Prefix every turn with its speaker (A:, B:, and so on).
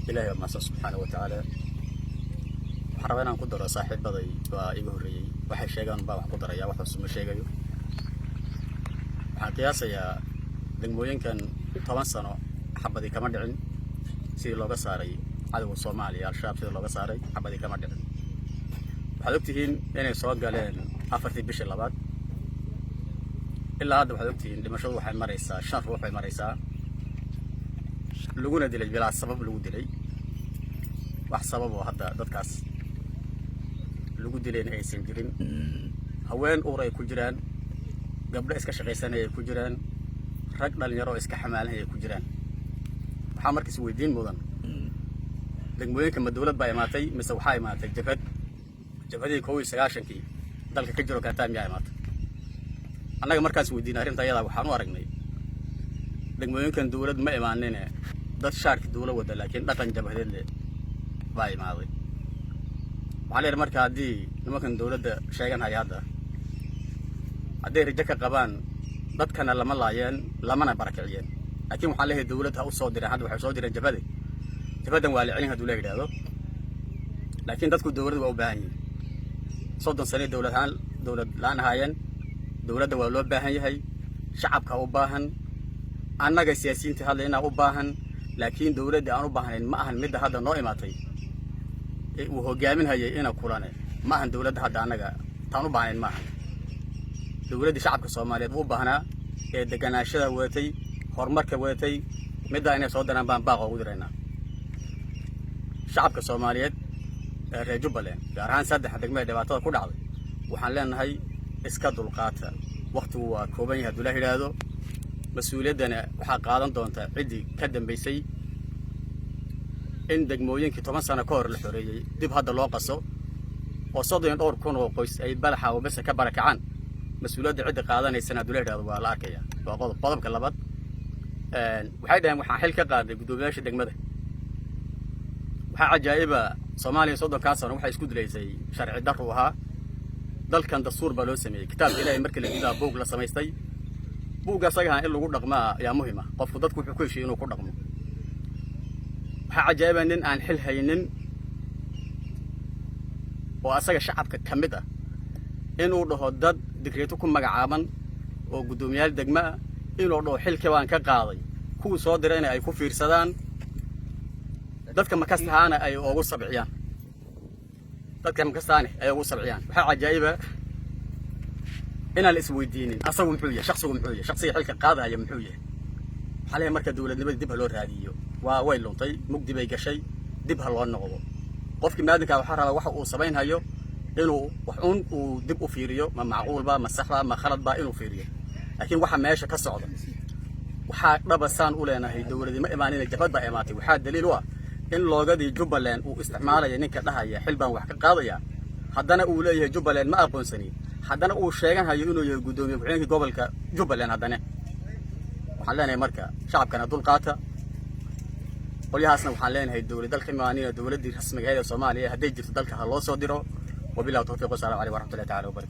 A: Ilahay baa mahadsan, subxaana wa tacaala. Waxaan rabaa inaan ku daro, saaxiibaday baa iga horreeyey, waxay sheegaan baa wax ku daraya, wax cusub ma sheegayo. Waxaan qiyaasayaa degmooyinkan 10 sano xabadi kama dhicin. Sidii looga saaray cadowga Soomaaliya, Al-Shabaab, sidii looga saaray, xabadi kama dhicin. Waxaad ogtihiin inay soo galeen 4-tii bishii labaad. Ilaa hadda waxaad ogtihiin dhimashadu waxay maraysaa shan ruux bay maraysaa, laguna dilay bilaa sabab lagu dilay. Wax sabab oo hadda dadkaas lagu dilayna aysan jirin. Haween uur ay ku jiraan, gabdho iska shaqaysanaya ay ku jiraan, rag dhalinyaro oo iska xamaalanaya ay ku jiraan. Waxaa markiis weydiin mudan: degmooyinka ma dowlad baa imaatay mise waxaa imaatay jabhad? Jabhadihii 91-kii dalka ka jiro kaletaa miyaa imaatay? Annaga markaas weydiinay arrinta ayadaa, waxaan u aragnay degmooyinkan dowlad ma imaanine, dad shaarki dowlad wada laakiin dhaqan jabhadeed leh baa imaaday. Waxaa leeyahay marka, haddii nimankan dowladda sheegan haya hadda hadday rajo ka qabaan, dadkana lama laayeen, lamana barakiciyeen. Laakiin waxaan leeyahay, dowlad ha u soo direen. Hadda waxay soo direen jabhade. Jabhadan waa la celin hadduu la yidhaahdo, laakiin dadku dowlad waa u baahan yihin. 30 sane dowlad ahaan dowlad la-aan ahaayeen. Dowladda waa loo baahan yahay, shacabka u baahan, annaga siyaasiyiinta hadlaynaa u baahan. Laakiin dowladda aan u baahnayn ma ahan midda hadda noo imaatay ee uu hogaaminhayay ina kulane. Ma ahan dowladda hadda annaga taan u baahnayn, ma ahan dowladdii shacabka Soomaaliyeed u baahnaa ee deganaashada wadatay, horumarka wadatay. Middaa inay soo diraan baan baaq ugu diraynaa shacabka Soomaaliyeed ee reer Jubbaland, gaar ahaan saddexa degmo ee dhibaatada ku dhacday. Waxaan leenahay, iska dulqaata, waktigu waa kooban yahay hadduu la yidhaahdo. Mas-uuliyaddana waxaa qaadan doonta ciddii ka dambaysay in degmooyinkii 10 sano ka hor la xoreeyey dib hadda loo qaso oo 30 iyo dhowr kun oo qoys ay Badaxa oo bese ka barakacaan. Mas-uuliyadda cidda qaadanaysana, hadduu la yidhahdo, waa la arkaya. Waa qodob. Qodobka labaad, waxay dhaheen waxaan xil ka qaaday guddoomiyaasha degmada. Waxaa cajaa'iba, Soomaaliya 30-kaa sano waxay isku dilaysay sharci darru ahaa. Dalkan dastuur baa loo sameeyey. Kitaabka Ilaahay markii la diidaa, buug la samaystay. Buugga asagaha in lagu dhaqmaa ayaa muhim ah. Qofku dadku wuxuu ku heshiiyey inuu ku dhaqmo. Waxaa cajaa'iba nin aan xil haynin oo asaga shacabka ka mid ah inuu dhaho dad digreeto ku magacaaban oo guddoomiyaal degmo ah, inuu dhaho xilkii baan ka qaaday, kuwii soo dirayna ay ku fiirsadaan, dadka makastahaana ay ugu sabciyaan, dadka makastahaana ay ugu sabciyaan. Waxaa cajaa'iba inaan la isweydiinin asagu muxuu yahay, shaksigu muxuu yahay, shaksiga xilka qaadaya muxuu yahay. Waxaa leeyahay marka, dowladnimadii dib ha loo raadiyo. Waa way luntay, mugdi bay gashay, dib ha loo noqdo. Qofkii maadinkaa waxaa rabaa waxa uu samaynhayo inuu wax un uu dib u fiiriyo: ma macquulba, ma saxba, ma khaladba, inuu fiiriyo. Laakiin waxa meesha ka socda, waxaa dhaba saan u leenahay dowladii ma imaanina, jabhad baa imaatay. Waxaa daliil u ah in loogadii Jubbaland uu isticmaalaya ninka dhahaya xil baan wax ka qaadaya, haddana uu leeyahay Jubbaland ma aqoonsani, haddana uu sheeganhayo inuu yahay guddoomiye ku-xigeenkii gobolka Jubbaland. Haddana waxaan leenahay marka, shacabkana dulqaata. Qolyahaasna waxaan leenahay, dowlad dalka imaanina, dowladdii rasmiga ahayd ee Soomaaliya hadday jirto, dalka ha loo soo diro. Wabillahi tawfiiq, wasalamu calaykum waraxmatullahi tacala wabarakatu.